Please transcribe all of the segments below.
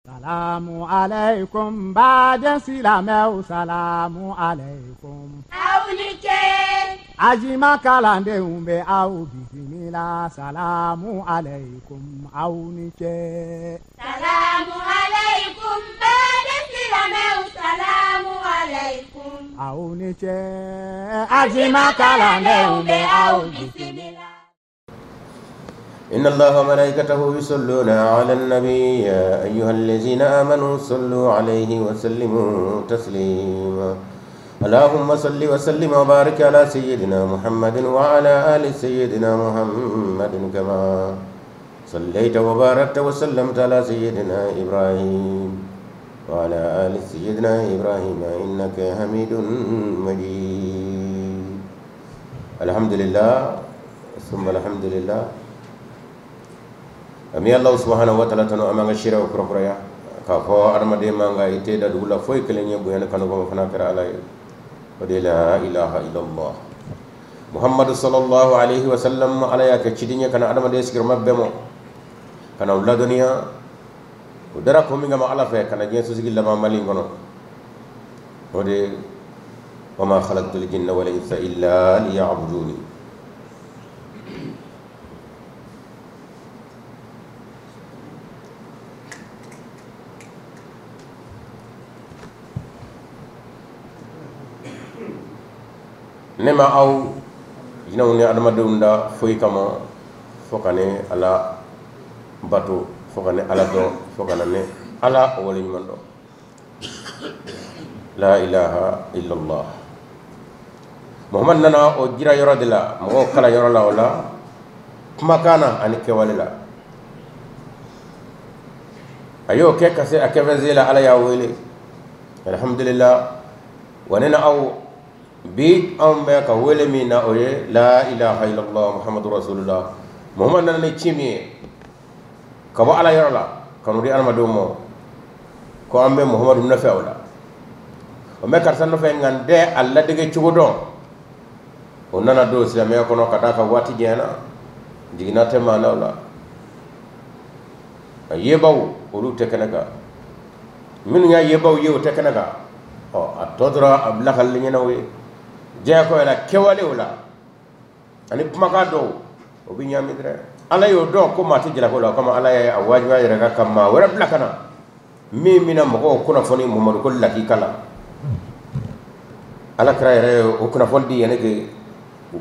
Salamu alaikum baden silamɛw salamu alaikum. Aw ni ce. Ajima kalandenw bɛ aw bisimila salamu alaikum aw ni ce. Salamu alaikum baden silamɛw salamu alaikum. Aw ni ce. Ajima kalandenw bɛ aw bisimila. إن الله وملائكته يصلون على النبي يا أيها الذين آمنوا صلوا عليه وسلموا تسليما. اللهم صل وسلم وبارك على سيدنا محمد وعلى آل سيدنا محمد كما صليت وباركت وسلمت على سيدنا إبراهيم وعلى آل سيدنا إبراهيم إنك حميد مجيد. الحمد لله ثم الحمد لله. Ami Allah subhanahu wa ta'ala tanu amanga shira o kurkuraya ka fo adamaden manga ite da dugula foyi kelen ye bonya kanu ko fana kɛra ala ye o de la ilaha illallah Muhammadu sallallahu alaihi wa sallam ala ya ke cidinya kana adamaden sigirma bɛɛ kana u ladɔnniya o dara ko min kama ala fɛ kana diɲɛ sosigi laban mali kɔnɔ o de wa ma khalaqtul jinna wal insa illa liya'buduni. Ne ma aw jinɛw ni adamadenw da foyi kama fo ka ne ala bato, fo ka ne ala dɔn, fo ka ne ala waleɲuman dɔn. La ilaha illallah. Muhammad nana o jira yɔrɔ de la, mɔgɔw kalan yɔrɔ la o la kumakan na ani kɛwale la. A y'o kɛ ka se a kɛfɛnsen la, ala y'a wele. Alhamdulillah. Wa ne na aw bi anw bɛ ka wele min na o ye la ilaha illallah muhammadu rasulullah. Muhammad nana ni ci min ye ka bɔ ala yɔrɔ la ka n'o di adamadenw ma ko an bɛ muhammadu nɔfɛ o la. O bɛ karisa nɔfɛ nka n tɛ a ladege cogo dɔn. O nana don silamɛya kɔnɔ ka d'a kan waati janyana, jiginna tɛ maa na o la. A yebaw olu tɛ kɛnɛ kan, minnu y'a yebaw ye o tɛ kɛnɛ kan. Ɔ a tɔ tora a bila ka ɲɛnaw ye diɲɛ la kɛwale o la ani kumakan dɔw o bɛ ɲaami dɛ. Ala y'o dɔn ko maa tɛ jalaki la o kama ala ye a wajibiya yɛrɛ ka maa wɛrɛ bila ka na min bɛna mɔgɔw kunnafoni Muhamadu ko lakika la. Ala kira yɛrɛ ye o kunnafoni di yanni ke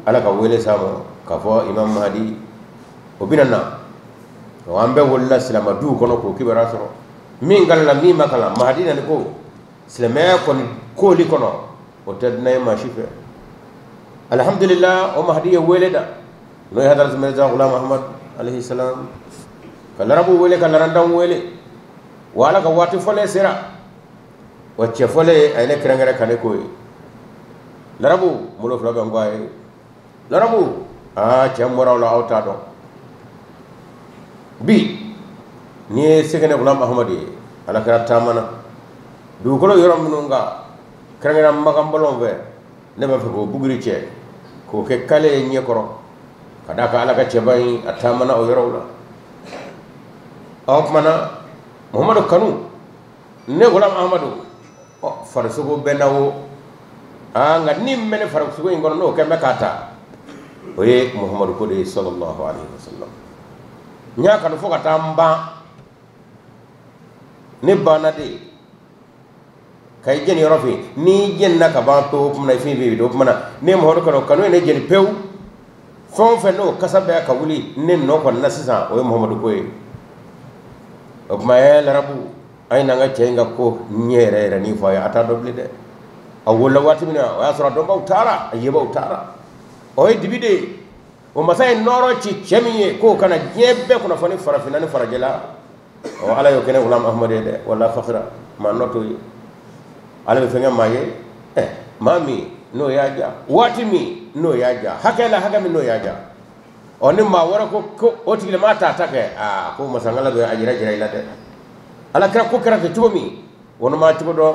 ala ka wele s'a ma k'a fɔ Imam Mahdi o bɛna na. An bɛɛ wolola silamɛ duw kɔnɔ k'o kibaruya sɔrɔ min kalan min ma kalan. Mahdi nana ko silamɛya kɔni kooli kɔnɔ o tɛ dunan ye maa si fɛ. Alhamdulillah, o Mahdi ye wele da n'o ye Hadrat Mirza Ghulam Ahmad alayhi salam ka larabu wele ka larandanw wele wa ala ka waati fɔlen sera wa cɛ fɔlen a ye ne kɛrɛnkɛrɛn ka ne k'o ye. Larabu bolo fila bɛ n kɔ a ye. Larabu aa cɛ n bɔra o la aw t'a dɔn. Bi n'i ye Sekene Ghulam Ahmad ye ala kɛra taama na dugukolo yɔrɔ minnu kan kɛrɛnkɛrɛn makan bɔlɔn fɛ, ne b'a fɛ k'o buguri cɛ k'o kɛ kale ye ɲɛkɔrɔ ka d'a kan ala ka cɛba in a taamana o yɔrɔw la. Ɔ tuma na Muhamadu kanu ne Ghulam Ahmadu ɔ farisogo bɛ na o aa nka ni min bɛ ne farisogo in kɔnɔ n'o kɛ n bɛ k'a ta o ye Muhamadu ko de ye sallallahu alaihi wasallam. N y'a kanu fo ka taa n ban, ne banna de ka i jeni yɔrɔ fɛ n'i jenina ka ban pewu o tuma na i fɛn bɛ yen o tuma na ne Muhamadu kanu kanu ye ne jeni pewu. Fɛn o fɛn n'o kasa bɛ ka wuli ne nɔ kɔni na sisan o ye Muhamadu ko ye. O tuma ɛ larabu a ye n'an ka cɛ in ka ko ɲɛ yɛrɛ yɛrɛ ni fɔ a ye a t'a dɔn bilen dɛ. A wolola waati min na o y'a sɔrɔ a dɔnbaw taara a yebaw taara. O ye dibi de ye. O masa ye nɔɔrɔ ci cɛ min ye k'o kana diɲɛ bɛɛ kunnafoni farafinna ni farajɛla. Ɔ ala y'o kɛ ne Ghulam Ahmadu ye dɛ, wala fakhra maa nɔ t'o ye. Ala bɛ fɛn kɛ maa ye ɛ maa min n'o y'a ja waati min n'o y'a ja hakɛ la hakɛ min n'o y'a ja. Ɔ ni maa wɛrɛ ko ko o tigilamaa t'a ta kɛ aa ko masangala bɛ a yɛrɛ jira i la dɛ. Ala kɛra ko kɛra ten cogo min o ma cogo dɔn.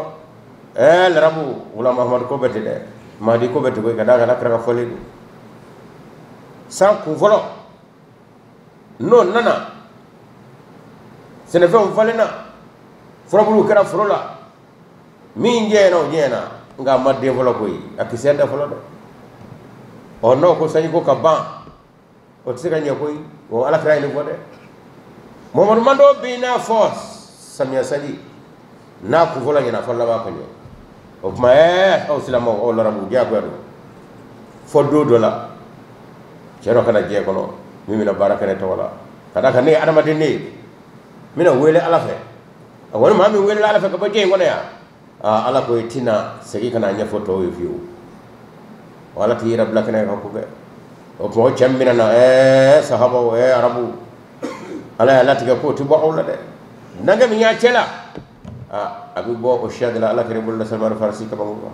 Ɛ larabu Ghulam Ahmadu ko bɛ ten dɛ, Mahdi ko bɛ ten koyi ka d'a kan ala kɛra ka fɔlen don. San kun fɔlɔ n'o nana sɛnɛfɛnw falenna Furabulu kɛra foro la min jɛna o jɛna nka a ma den fɔlɔ koyi a kisɛ da fɔlɔ dɛ ɔ n'o ko sanji ko ka ban o tɛ se ka ɲɛ koyi o ala kira ye nin fɔ dɛ Muhamadu mando bɛ i n'a fɔ samiya sanji n'a kun fɔlɔ ɲɛna fɔ laban ka ɲɛ o tuma aw silamɛw aw larabu diyagoya don fɔ don dɔ la cɛ dɔ kana diɲɛ kɔnɔ min bɛna baara kɛ ne tɔgɔ la ka d'a kan ne ye adamaden ne ye n bɛna wele ala fɛ a kɔni maa min welela ala fɛ ka bɔ diɲɛ in kɔnɔ yan aa ala ko i tɛna segin ka na ɲɛfɔ tɔw ye fiyewu o ala t'i yɛrɛ bila kɛnɛ kan ko bɛɛ o tuma o cɛ min bɛna na sahabaw arabu ala y'a latigɛ k'o tɛ bɔ aw la dɛ nankɛ min y'a cɛ la a bɛ bɔ o siya de la ala kɛra bolo la Salman Farisi kabanko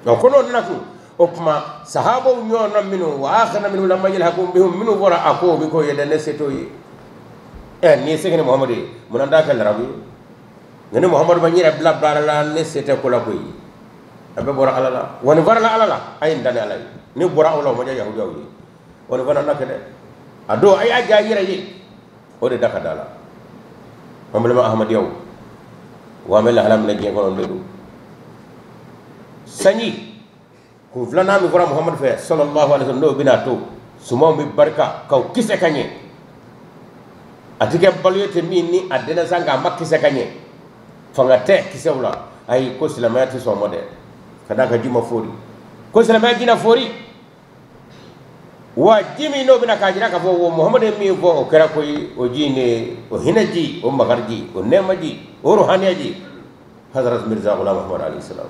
kan o ko n'o nana kun o tuma sahabaw ɲɔgɔnna minnu wa akhirna minnu lamma yalhaqu bihum minnu bɔra a ko o bɛ k'o ye dɛ ne se t'o ye n'i ye se kɛ ni Muhamadu ye munna n t'a kɛ larabu ye nka ni Muhamadu ma n yɛrɛ bila baara la ne se tɛ ko la koyi a bɛɛ bɔra ala la wa nin farala ala la a ye nin da ni ala ye ne bɔra aw la o ma diya yahudiyaw ye wa nin fana na kɛ dɛ a don a y'a diya i yɛrɛ ye o de da ka da la an balima ahmadiyaw wa an bɛ lahala min na diɲɛ kɔnɔ de don sanji kun filanan min fɔra Muhamadu fɛ sallallahu alaihi wasallam n'o bɛna to sumanw bɛ barika k'aw kisɛ ka ɲɛ a tɛ kɛ balo ye ten min ni a dɛnɛ san k'a ma kisɛ ka ɲɛ fanga tɛ kisɛw la ayi ko silamɛya tɛ sɔn o ma dɛ ka d'a kan ji ma foori ko silamɛya ji na foori wa ji min n'o bɛna k'a jira k'a fɔ o Muhamadu ye min fɔ o kɛra koyi o ji in de o hinɛ ji o makari ji o nɛɛma ji o ruhaniya ji Hazrat Mirza Ghulam Ahmad alayhi salam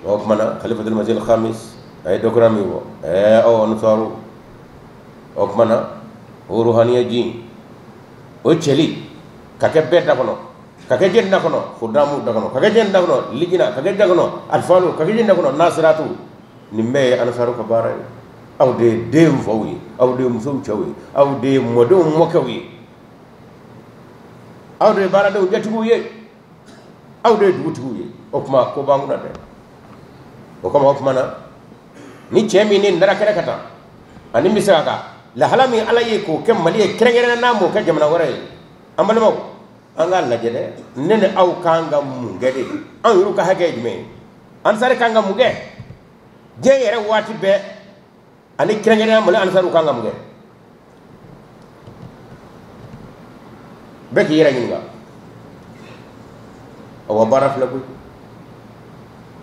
o tuma na Khalifatul Masih al-Khamis a ye dɔkura min fɔ aw ansaru o tuma na o ruhaniya ji o cɛli ka kɛ bɛɛ da kɔnɔ ka kɛ jɛni da kɔnɔ khudamu da kɔnɔ ka kɛ jɛni da kɔnɔ lijina ka kɛ da kɔnɔ alifalu ka kɛ jɛni da kɔnɔ nasiratu nin bɛɛ ye ansaru ka baara ye aw de ye den faw ye aw de ye musow cɛw ye aw de ye mɔdenw mɔkɛw ye aw de ye baaradenw jatigiw ye aw de ye dugutigiw ye o tuma ko b'an kunna dɛ o kama o tuma na ni cɛ min ni nara kɛnɛ ka taa ani n bɛ se ka kan lahala min ala ye k'o kɛ Mali ye kɛrɛnkɛrɛnnenya n'a m'o kɛ jamana wɛrɛ ye an balimaw an k'a lajɛ dɛ ne ni aw kan ka mun kɛ de anw yɛrɛw ka hakɛ ye jumɛn ye ansari kan ka mun kɛ diɲɛ yɛrɛ waati bɛɛ ani kɛrɛnkɛrɛnnenya Mali ansariw kan ka mun kɛ bɛɛ k'i yɛrɛ ɲininka awa baara filɛ koyi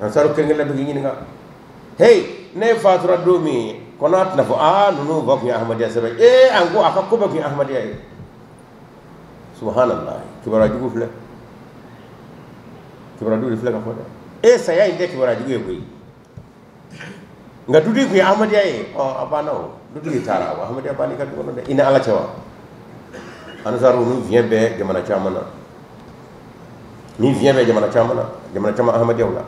ansaru kɛrɛnkɛrɛnnenya bɛ k'i ɲininka hey ne fatura don min kɔnɔ a tɛna fɔ aa ninnu fa tun ye ahmadiyya sɛbɛn an ko a ka ko bɛɛ tun ye ahmadiyya ye subhanallah kibaruya jugu filɛ kibaruya jugu de filɛ ka fɔ dɛ saya in tɛ kibaruya jugu ye koyi nka dutigi tun ye ahmadiyya ye ɔ a banna o dutigi taara o ahmadiyya banna i ka du kɔnɔ dɛ i ni ala cɛ wa ansaru ni fiɲɛ bɛ jamana caman na ni fiɲɛ bɛ jamana caman na jamana caman ahmadiyyaw la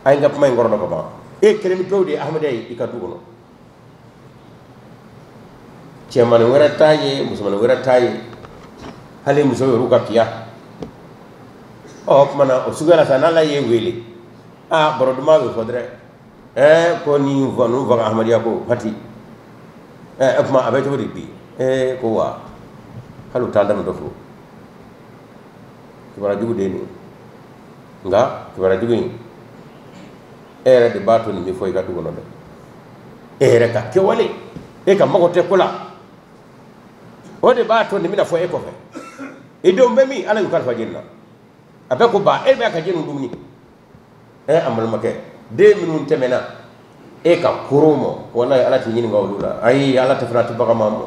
a ye n ka kuma in kɔrɔ dɔn ka ban e kelen ni pewu de ye ahmadiyya ye i ka du kɔnɔ cɛmanin wɛrɛ t'a ye musomanin wɛrɛ t'a ye hali muso yɛrɛ ka kiya ɔ o tuma na o suguya la sa n'ala y'e wele aa baro duman bɛ fɔ dɛrɛ ko ni fa ninnu fa ka ahmadiyya ko pati o tuma a bɛ cogo di bi ko wa hali u t'an daminɛ dɔ fɔ kibaruya jugu de ye nin ye nka kibaruya jugu in e yɛrɛ de b'a to nin bɛ fɔ i ka du kɔnɔ dɛ e yɛrɛ ka kɛwale e ka mago tɛ ko la o de b'a to nin bɛna fɔ e kɔfɛ i denw bɛ min ala y'u kalifa jeni na a bɛɛ ko ba e bɛ ka jeni dumuni an balimakɛ den minnu tɛmɛna e ka koro mɔ walayi ala t'i ɲininka olu la ayi ala tɛ fana tɛ bagan ma mɔ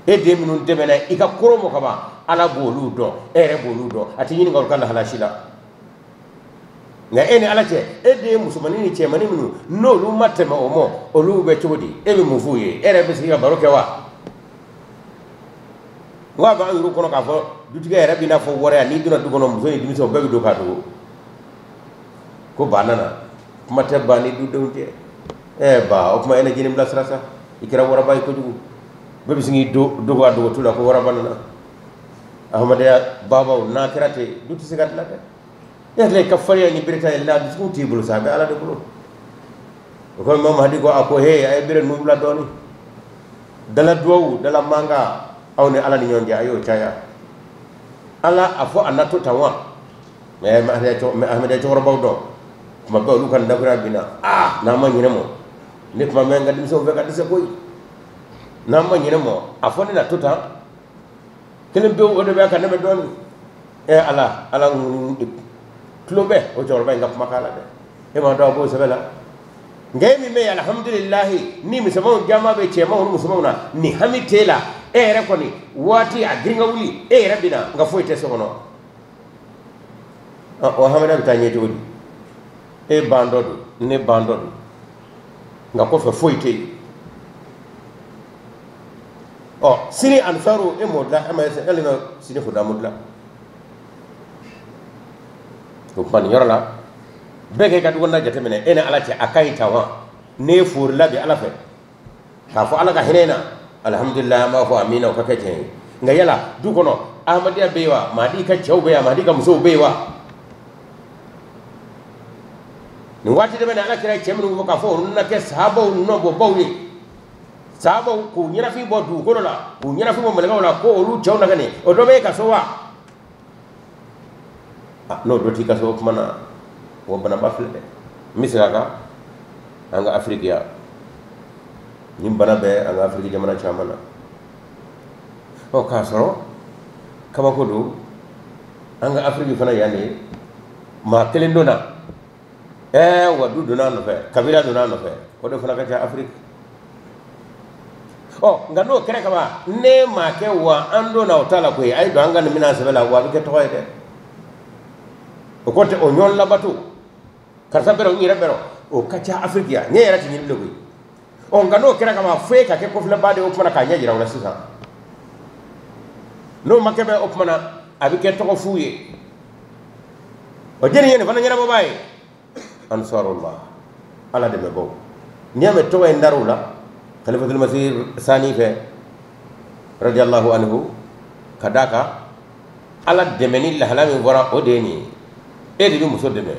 e den minnu tɛmɛna i ka koro mɔ ka ban ala b'olu dɔn e yɛrɛ b'olu dɔn a t'i ɲininka olu ka lahala si la nka e ni ala cɛ e den ye musomanin ni cɛmanin minnu n'olu ma tɛmɛ o mɔ olu bɛ cogo di e bɛ mun f'u ye e yɛrɛ bɛ sigi ka baro kɛ wa n k'a b'an yɛrɛ kɔnɔ k'a fɔ dutigɛ yɛrɛ b'i n'a fɔ wariya n'i donna du kɔnɔ muso ni denmisɛnw bɛɛ bɛ don k'a dogo ko ba nana kuma tɛ ba ni dudenw cɛ ba o tuma e na jeni bilasira sa i kɛra waraba ye kojugu bɛɛ bɛ sin k'i dogo a dogo tu la ko waraba nana ahmadiyya babaw n'a kɛra ten du tɛ se ka dilan dɛ e hakili ka farinya ni bere ta ye la dusukun t'i bolo sa a bɛ ala de bolo o komi Imam Mahdi ko a ko he a ye bere ninnu bila dɔɔnin dala duwawu dala mankan aw ni ala ni ɲɔgɔn cɛ a y'o caya Ala a fɔ a na to tan wa mais Ahmadiya cɛkɔrɔbaw dɔn tuma bɛɛ olu ka dakuruya bin na aa n'an ma ɲinɛ mɔ ne tuma bɛ n ka denmisɛnw fɛ ka dɛsɛ koyi n'an ma ɲinɛ mɔ a fɔ ne na to tan kelen pewu o de bɛ ka ne bɛ dɔɔnin ɛ Ala Ala tulo bɛ o cɛkɔrɔba in ka kumakan la dɛ e m'a dɔn a b'o sɛbɛn la nka e min bɛ yen alihamudulilayi ni misɛnmanw caman bɛ cɛmanw ni musomanw na ni hami t'e la e yɛrɛ kɔni waati a girin ka wuli e yɛrɛ bɛ na nka foyi tɛ so kɔnɔ o hamida bɛ taa ɲɛ cogo di e ban dɔ don ne ban dɔ don nka kɔfɛ foyi tɛ yen ɔ sini ansaru e m'o dilan e ma e ma sini hudamu dilan o tuma nin yɔrɔ la bɛɛ k'i ka du kɔnɔna jateminɛ e ni Ala cɛ a ka ɲi tan wa n'e forila bi Ala fɛ k'a fɔ Ala ka hinɛ na alihamudulilayi an b'a fɔ amina o ka kɛ tiɲɛ ye nka yala du kɔnɔ Ahmadiyya bɛ yen wa Mahadi ka cɛw bɛ yen wa Mahadi ka musow bɛ yen wa nin waati de bɛ na Ala kira cɛ minnu fɔ k'a fɔ olu na kɛ sahabaw nɔbɔbaw ye sahabaw k'u ɲɛnafin bɔ dugukolo la k'u ɲɛnafin bɔ mɛlɛkɛw la ko olu cɛw na kɛ nin o dɔ bɛ e ka so wa n'o dɔ t'i ka so o tuma na o banaba filɛ dɛ n bɛ segin a kan an ka Afiriki yan nin bana bɛ an ka Afiriki jamana caman na ɔ k'a sɔrɔ kabako don an ka Afiriki fana yan de maa kelen donna wa du donna a nɔfɛ kabila donna a nɔfɛ o de fana ka ca Afiriki ɔ nka n'o kɛra kaban ne maa kɛ wa an donna o t'a la koyi a ye don an ka nin minɛn sɛbɛ la wa a bɛ kɛ tɔgɔ ye dɛ o kɔrɔ tɛ o ɲɔgɔn labato karisa bɛrɛ n yɛrɛ bɛrɛ o ka ca Afiriki yan ɲɛ yɛrɛ tɛ ɲini bilen koyi ɔ nka n'o kɛra kaban fo e ka kɛ kɔfilɛba de ye o tuma na k'a ɲɛ jira o la sisan n'o ma kɛ bɛ o tuma na a bɛ kɛ tɔgɔ fu ye o jɛni ye nin fana ɲɛnabɔbaa ye ansarullah Ala dɛmɛbaaw n'i y'a mɛn tɔgɔ in dar'u la Khalifatul Masih Sani fɛ radiyallahu anhu ka d'a kan Ala dɛmɛni lahala min fɔra o de ye nin ye e de bɛ muso dɛmɛ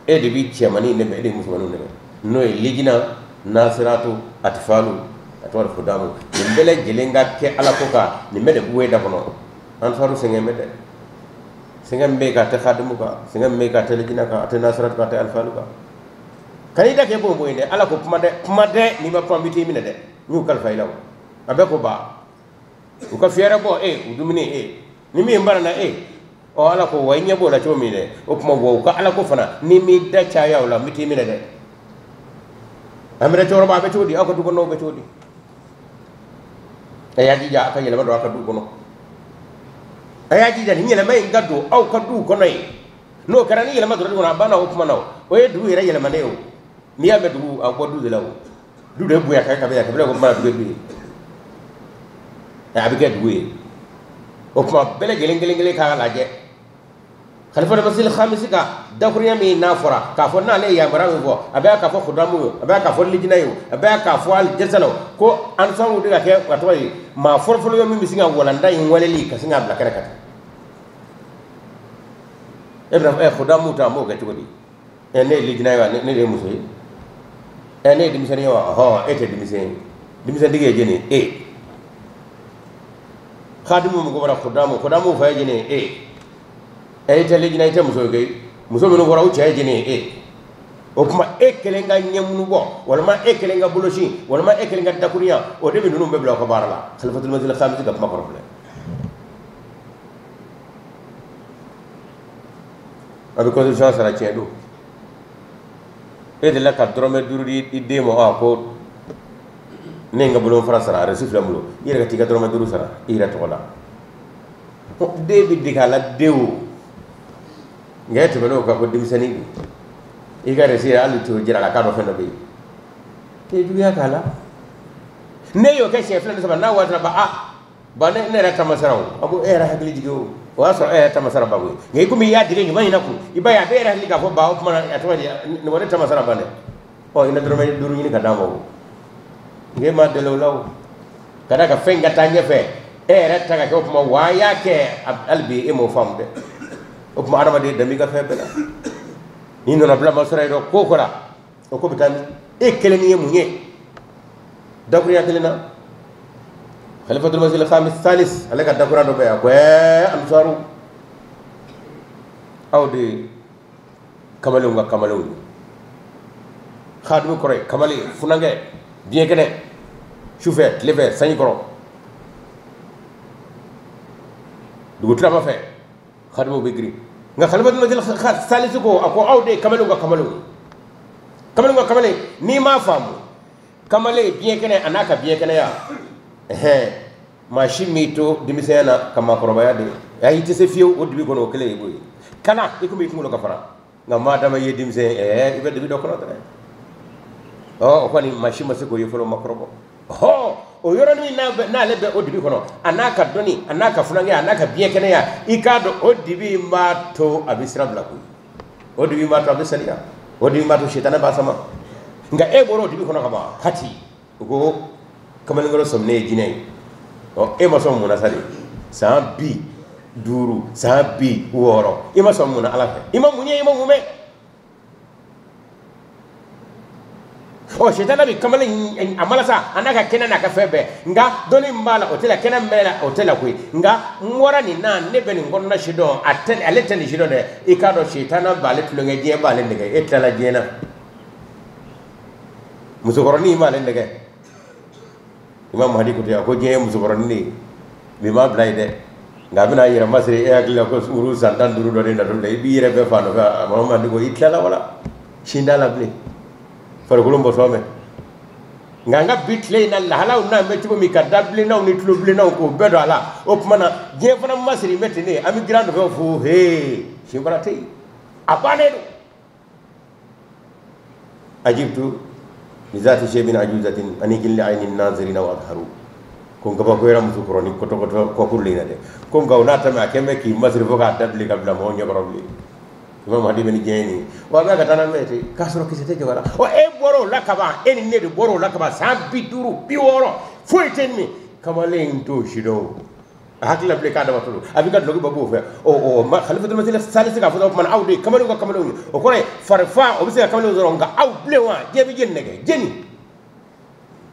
e de bɛ cɛmannin dɛmɛ e de bɛ musomanninw dɛmɛ n'o ye lijina nasiratu atifalu a tɔgɔ de hudamu nin bɛɛ lajɛlen ka kɛ Ala ko kan nin bɛɛ de b'u da kɔnɔ ansaru sɛgɛn bɛ dɛ sɛgɛn bɛ yen k'a tɛ khadimu kan sɛgɛn bɛ yen k'a tɛ lijina kan a tɛ nasiratu kan a tɛ alifalu kan kan'i da kɛ bon bon ye dɛ Ala ko kuma dɛ kuma dɛ n'i ma kuma n bɛ t'i minɛ dɛ n y'u kalifa i la o a bɛɛ ko ba u ka fiyɛrɛ bɔ e u dumuni e ni min banana e ɔ Ala ko wa i ɲɛ b'o la cogo min dɛ o tuma wa u ka Ala ko fana ni m'i da caya o la n bɛ t'i minɛ dɛ an bɛ cɛkɔrɔba a bɛ cogo di aw ka du kɔnɔnaw bɛ cogo di a y'a jija a ka yɛlɛma don aw ka du kɔnɔ a y'a jija nin yɛlɛma in ka don aw ka du kɔnɔ yen n'o kɛra ni yɛlɛma donna du kɔnɔ a banna o kuma na o ye dugu yɛrɛ yɛlɛmanen ye o n'i y'a mɛn dugu a bɔ du de la o du de ye bonya ka kɛ kabila ye kabila ko kuma dugu ye du ye a bɛ kɛ dugu ye o tuma bɛɛ lajɛlen kelen kelen k'a lajɛ Khalifatul Masih Khamisi ka dakurunya min n'a fɔra k'a fɔ n'ale ye yamaruya min fɔ a bɛ k'a fɔ hudamu ye a bɛ k'a fɔ lijina ye a bɛ k'a fɔ alijasala ko ansaru de ka kɛ a tɔgɔ ye maa fɔlɔfɔlɔ ye min bɛ sin ka walanda in waleli ka sin k'a bila kɛnɛ kan e bɛna fɔ hudamu ta an b'o kɛ cogo di ne ye lijina ye wa ne de ye muso ye ne ye denmisɛnnin ye wa ɔhɔn e tɛ denmisɛn ye denmisɛntigi ye jɛni ye e khadimu min ko bɔra hudamu hudamu fa ye jɛni ye e e tɛ lijina i tɛ muso ye koyi muso minnu fɔra u cɛ ye jɛni ye e o tuma e kelen ka ɲɛmunu bɔ walima e kelen ka bolosin walima e kelen ka dakurunya o de bɛ ninnu bɛɛ bila u ka baara la Khalifatul Masih Khamisi ka kuma kɔrɔ filɛ a bɛ constitution sara tiɲɛ don e delila ka dɔrɔmɛ 5 di i den ma a ko ne ye n ka bolofara sara a reçu filɛ n bolo i yɛrɛ ka t'i ka dɔrɔmɛ 5 sara i yɛrɛ tɔgɔ la den bɛ dege a la den o nka e tɛmɛn'o kan ko denmisɛnnin don i ka reçu yɛrɛ hali t'o jira a la k'a dɔn fɛn dɔ bɛ yen i ye juguya k'a la ne y'o kɛ siɲɛ 2 ni 3 n'a waati la ba a ba ne yɛrɛ ta ma sara o a ko e yɛrɛ hakili jigin o o y'a sɔrɔ e yɛrɛ ta ma sara ba koyi nka i komi i y'a dege ɲuman in na kun i b'a ye a bɛ e yɛrɛ hakili k'a fɔ ba o tuma na a tɔgɔ di nin wari ta ma sara ban dɛ ɔ i na dɔrɔmɛ 5 ɲini ka d'a ma o nka e ma deli o la o ka d'a kan fɛn ka taa ɲɛfɛ e yɛrɛ ta ka kɛ o tuma wa a y'a kɛ hali bi e m'o faamu dɛ o tuma adamaden danbe ka fɛn bɛɛ la n'i nana bila ma sɔrɔ yen dɔrɔn ko kɔra o ko bɛ taa min e kelen ye mun ye dakurunya kelen na Khalifatul Masih Khamis Salis ale ka dakurunya dɔ bɛ yan ko ansaru Aw de kamalenw ka kamalenw ye xaadimu kɔrɔ ye kamalen funankɛ biɲɛ kɛnɛ sufɛ tilefɛ sanji kɔrɔ dugutilama fɛ xaadimu bɛ girin nka Khalifatul Masih Salisu ko a ko aw de ye kamalenw ka kamalenw ye kamalenw ka kamalen n'i m'a faamu kamalen biɲɛ kɛnɛ a n'a ka biɲɛ kɛnɛya ɛhɛn maa si m'i to denmisɛnya na ka maakɔrɔbaya de ayi i tɛ se fiyewu o dibi kɔnɔ o kelen ye koyi kana i komi i kunkolo ka fara nka maa dama i ye denmisɛn ye i bɛ dibi dɔ kɔnɔ dɛ o kɔni maa si ma se k'o ye fɔlɔ ma kɔrɔbɔ o yɔrɔnin n'ale bɛ o dibi kɔnɔ a n'a ka dɔnni a n'a ka funankɛ a n'a ka biɲɛ kɛnɛya i k'a dɔn o dibi in b'a to a bɛ sira bila koyi o dibi in b'a to a bɛ saliya o dibi in b'a to sitanɛ b'a sama nka e bɔra o dibi kɔnɔ ka ban hati u ko kamalenkɔrɔ sɔminen ye jinɛ ye e ma sɔn mun na sa de san 50 san 60 i ma sɔn mun na ala fɛ i ma mun ye i ma mun mɛn sitanɛ bɛ kamalen a malasa a n'a ka kɛnɛ n'a ka fɛn bɛɛ nka dɔnni min b'a la o tɛ la kɛnɛ min bɛ la o tɛ la koyi nka n bɔra nin na ne bɛ nin kɔnɔna si dɔn a tɛ ale tɛ nin si dɔn dɛ i k'a dɔn sitanɛ b'ale tulonkɛ diɲɛ b'ale nɛgɛ e tilala diɲɛ na musokɔrɔnin b'ale nɛgɛ Imam Mahdi ko ten a ko diɲɛ ye musokɔrɔnin de ye bi m'a bila yen dɛ nka a bɛna a yɛrɛ masiri e hakili la ko sunguru san 15 dɔ de natɔ la i b'i yɛrɛ bɛɛ fa nɔfɛ a Imam Mahdi ko i tilala wala sin t'a la bilen farikolo bɔsɔn mɛn nka an ka bi tile in na lahalaw n'an bɛ cogo min ka da bilennaw ni tulo bilennaw k'o bɛɛ don a la o tuma na diɲɛ fana masiri bɛ ten de an bɛ girin a nɔfɛ fo hee sinfara tɛ yen a bannen don ajibtu lizati shay'in ajuzatin anikin li ayni nazirina wa adharu ko n kabakoyara muso kɔrɔ ni kɔtɔkɔtɔ kɔkuru le na dɛ ko nka o n'a ta mɛ a kɛn bɛ k'i masiri fo k'a da bilen ka bila mɔgɔw ɲɛkɔrɔ bilen Imam Mahdi bɛ ni diɲɛ ye nin ye wa a bɛ ka taa n'a mɛn ten k'a sɔrɔ kisɛ tɛ jɔ la e bɔra o la kaban e ni ne de bɔra o la kaban san 50 60 foyi tɛ nin kamalen in t'o si dɔn o a hakili la bilen k'a dama to a b'i ka duloki bɔ b'o fɛ Khalifatul Masih Salisu k'a fɔ o tuma aw de ye kamalenw ka kamalenw ye o kɔrɔ ye farifa o bɛ se ka kamalenw sɔrɔ nka aw bilen wa diɲɛ bɛ jeni nɛgɛ jeni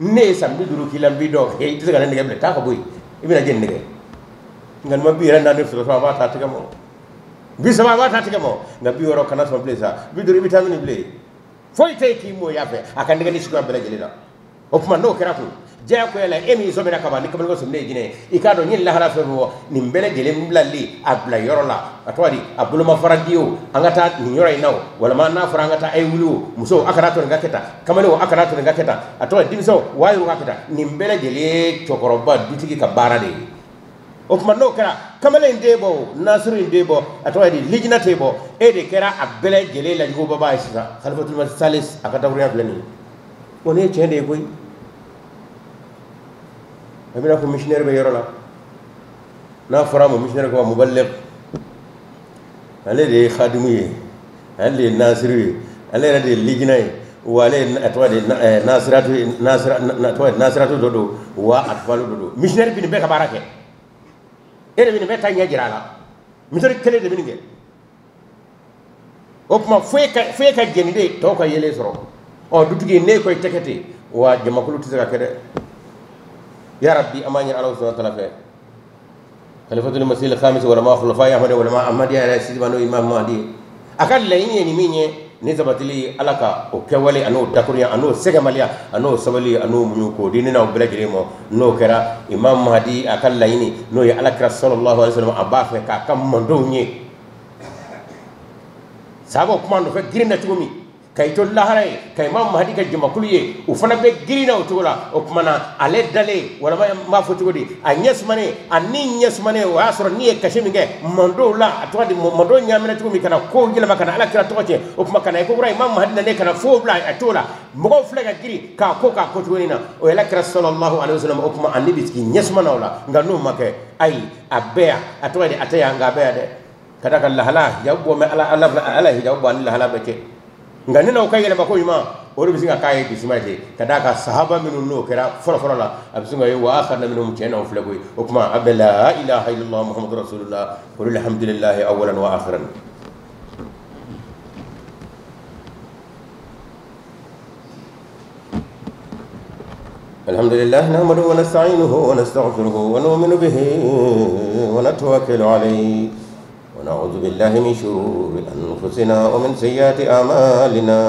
ne ye san 50 k'i la n b'i dɔn i tɛ se ka ne nɛgɛ bilen taa ka bɔ yen i bɛna jeni nɛgɛ nka nin ma bi yɛrɛ naani sɔrɔ a b'a ta tigɛ ma 30 a b'a ta tigɛ ma nka 60 kana sɔn bilen sa 50 i bɛ taa min bilen foyi tɛ yen k'i mɔya fɛ a ka nɛgɛ ni suguya bɛɛ lajɛlen na o tuma n'o kɛra kun diyagoya la e min sɔmina kaban ni kamalenkɔrɔ sɔminen ye jinɛ ye i k'a dɔn n ye lahara fɛn fɛn fɔ nin bɛɛ lajɛlen bilali a bila yɔrɔ la a tɔgɔ di a bolomafara di o an ka taa nin yɔrɔ in na o walima n'a fɔra an ka taa a ye wuli o musow a kana to nin ka kɛ tan kamalenw a kana to nin ka kɛ tan a tɔgɔ denmisɛnw wa y'u ka kɛ tan nin bɛɛ lajɛlen ye cɛkɔrɔba dutigi ka baara de ye o tuma n'o kɛra kamalen in tɛ bɔ o nasiru in tɛ bɔ a tɔgɔ di lijina tɛ bɔ e de kɛra a bɛɛ lajɛlen lajugubaba ye sisan Khalifatul Masih Salis a ka dakurunya filɛ nin ye o nin ye tiɲɛ de ye koyi a bɛna fɔ missionnaire bɛ yɔrɔ la n'a fɔra a ma missionnaire ko muballigh ale de ye khadimu ye ale de ye nasiru ye ale yɛrɛ de ye lijina ye wa ale ye a tɔgɔ de nasiratu nasiratu dɔ don wa atfalu dɔ don missionnaire bɛ nin bɛɛ ka baara kɛ e de bɛ nin bɛɛ ta ɲɛ jira a la missionnaire kelen de bɛ nin kɛ o tuma fo e ka jɛni de tɔw ka yelen sɔrɔ ɔ dutigi n'e ko i tɛ kɛ ten wa jamakulu tɛ se ka kɛ dɛ ya rabbi an b'a ɲini Ala subhanahu wa ta'ala fɛ Khalifatul Masih al-Khamis walama khulafa Ahmad walama Ahmadiyya yɛrɛ sidiba n'o Imam Mahdi a ka laɲini ye nin min ye ni sabatili Ala ka o kɛwale a n'o dakurunya a n'o sɛgɛmaliya a n'o sabali a n'o muɲu k'o di ne n'aw bɛɛ lajɛlen ma n'o kɛra Imam Mahdi a ka laɲini n'o ye Ala kira sallallahu alaihi wasallam a b'a fɛ k'a ka mandenw ye sahabaw kuma nɔfɛ girin na cogo min ka i to lahara ye ka Imam Mahdi ka jamakulu ye u fana bɛ girin na o cogo la o tuma na ale dalen walama n b'a fɔ cogo di a ɲɛ sumanen a ni ɲɛ sumanen o y'a sɔrɔ n'i ye kasi min kɛ mandow la a tɔgɔ di mandow ɲaamina cogo min ka na kow yɛlɛma ka na Ala kira tɔgɔ tiɲɛ o tuma ka na i ko kura Imam Mahdi nalen ka na fo bila a t'o la mɔgɔw filɛ ka girin k'a ko cogo in na o ye Ala kira sallallahu alaihi wasallam o tuma ani bɛ sigi ɲɛ suma na o la nka n'o ma kɛ ayi a bɛɛ yan a tɔgɔ di a tɛ yan nka a bɛɛ yan dɛ ka d'a kan lahala hijabu bɔ mɛ Ala hijabu bɔ ani lahala bɛɛ cɛ nka ni n'aw ka yɛlɛma ko ɲuman o de bɛ se ka k'a ye dusuma ye ka d'a kan sahaba minnu n'o kɛra fɔlɔ-fɔlɔ la a bɛ se ka ye wa akharina minhum tiɲɛ n'aw filɛ koyi o tuma a bɛ la ilaha illallah muhammadu rasulullah qul alhamdulillahi awwalan wa akhiran الحمد لله نحمده ونستعينه ونستغفره ونؤمن به ونتوكل عليه ونعوذ بالله من شرور أنفسنا ومن سيئات أعمالنا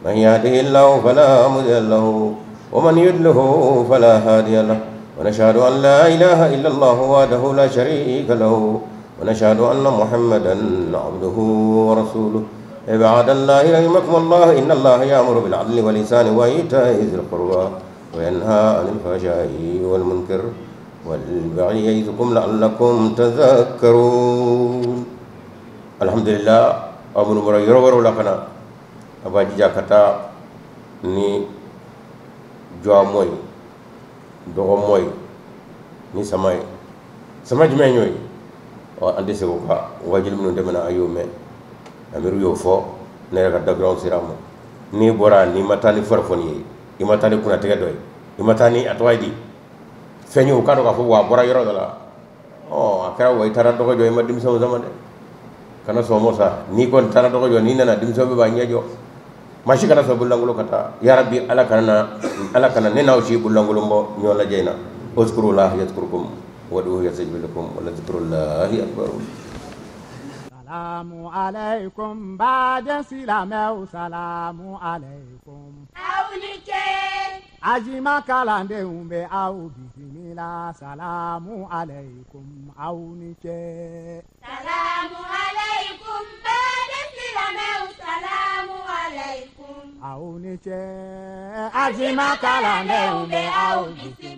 من يهده الله فلا مضل له ومن يضلله فلا هادي له ونشهد أن لا إله إلا الله وحده لا شريك له ونشهد أن محمدا عبده ورسوله عباد الله رحمكم الله إن الله يأمر بالعدل والإحسان وإيتاء ذي القربى وينهى عن الفحشاء والمنكر والبغي يعظكم لعلكم تذكرون الحمد لله aw minnu bɔra yɔrɔ wɛrɛw la ka na a b'a jija ka taa ni jɔmɔ ye dɔgɔmɔ ye ni sama ye sama jumɛn y'o ye ɔ an tɛ segin o kan wajuli minnu tɛmɛna a y'o mɛn amiru y'o fɔ ne yɛrɛ ka dakuruɲaw sera a ma n'i bɔra n'i ma taa ni farifoni ye i ma taa ni kunnatigɛ dɔ ye i ma taa ni a tɔgɔ ye di fɛn ye o k'a dɔn k'a fɔ wa a bɔra yɔrɔ dɔ la ɔ a kɛra wa i taara dɔgɔ jɔ i ma denmisɛnw sama dɛ kana sɔn o ma sa n'i kɔni taara dɔgɔ jɔ n'i nana denmisɛnw bɛɛ b'a ɲɛ jɔ maa si kana sɔn bololankolon ka taa yarabi ala kana na ala kana ne n'aw si bololankolon bɔ ɲɔgɔn lajɛ in na uzkurullah yazkurkum wad'uhu yastajib lakum wa lazikrullahi akbar. Salamu alaikum baden silamɛw salamu alaikum. Aw ni ce. Ajima kalandenw bɛ aw bisimila salamu alaikum aw ni ce. Salamu alaikum baden silamɛw salamu alaikum. Aw ni ce. Ajima kalandenw bɛ aw bisimila.